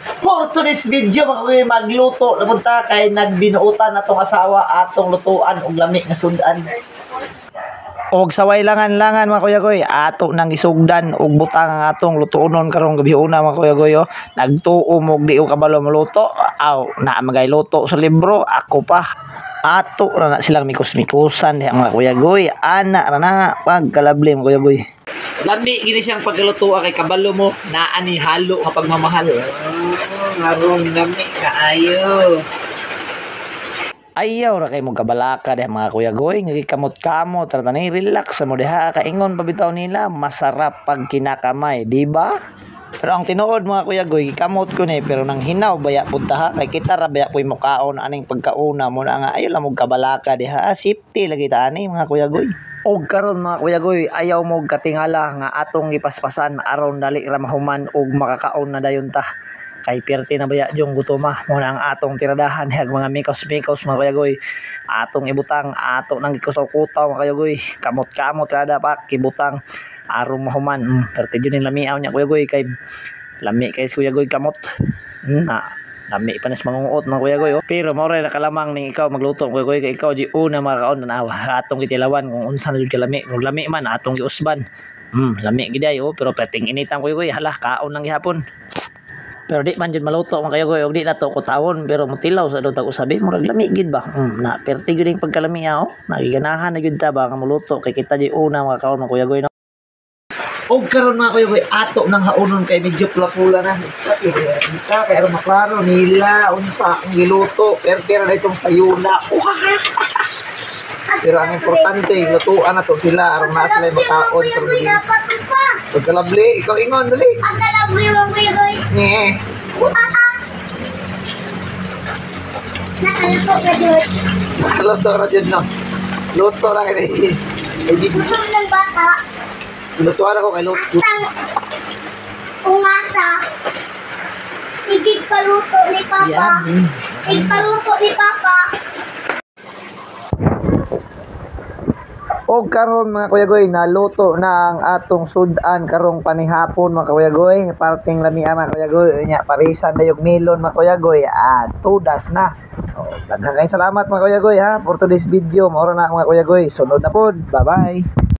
For today's video, mga kuya, magluto na punta kay nagbinuutan na tong asawa, atong lutuan og lami nga sudan. Og saway langan-langan, mga kuya goy, ato nang isugdan og butang ang atong lutuonon karong gabi una, mga kuya goy, oh. Nagtuo mo og di ko kabalo moluto. Aw, naa magay luto sa libro, ako pa. Ato ra na silang mikos-mikusan diha, mga kuya goy. Ana ra na pagkalabli, mga kuya goy. Lami gini siyang pagkaluto kay kabalo mo naa ni halo nga pagmamahal. Oh, aron lami kaayo. Ayaw ra kay mo kabalaka diha, mga kuya goy, nga gikamot-kamot ra tani, relax sa mo diha, kaingon pa bitaw nila, masarap pag kinakamay, di ba? Pero ang tinuod, mga kuya goy, gikamot ko ni pero nang hinaw baya pud ta ha, kay kita ra baya puy mukaon aning pagkauna mo na nga ayaw lang mo kabalaka diha, safety lagi ta ani, mga kuya goy. Og karon, mga kuya goy, ayaw mo katingala nga atong gipaspasan aron dali ra mahuman og makakaon na dayon ta. Kay pirti na baya jung gutoma mo na ang atong tiradahan hag mga mikos-mikos, mga kuya goy. Atong ibutang, ato nang gikusaw-kutaw, mga kuya goy. Kamot-kamot tirada pa kibutang aron mahuman. Pirti jud ning lamiaw niya, kuya goy, kay lami kay si kuya goy kamot. Na lami pa nis mangungot, mga kuya goy, oh. Pero mao ra nakalamang ning ikaw magluto, kuya goy, kay ikaw di una makakaon. Tanawa atong gitilawan kung unsa na jud kalami. Kung lami man, atong giusban. Lami gid ay, oh, pero perting initan, kuya goy, hala, kaon lang gihapon. Pero di man jud maluto, mga kuya goy, og di na to kutawon, pero motilaw sa do tag usabi, murag lami gid ba. Na perti gyud ning pagkalami, oh. Nagiganahan na gyud ta ba nga moluto kay kita di una makakaon, mga kuya goy, no. Og karon, mga kuya goy, ato nang haonon kay medyo pula-pula na. Basta kita kay aron maklaro nila unsa ang giluto. Perti ra na itong sayuna. Pero ang importante, lutuan na to sila aron na sila makaon karon gabi. Pagkalabli, ikaw ingon dali. Pagkalabli mo, kuya goy. Nye. Nakaluto ka jud. Luto ra jud no. Luto ra kay. Ay di Gutom ng bata. lutuan ako kay luto. Hastang ungasa. Sige paluto ni Papa. Sige paluto ni Papa. Og karon, mga kuya goy, naluto na ang atong sudan karong panihapon, mga kuya goy. Parting lamia, mga kuya goy, nya parisan na yung melon, mga kuya goy. At tudas na. O, daghan kayong salamat, mga kuya goy, ha, for today's video. Mao ra na, mga kuya goy. Sunod na pod. Bye bye.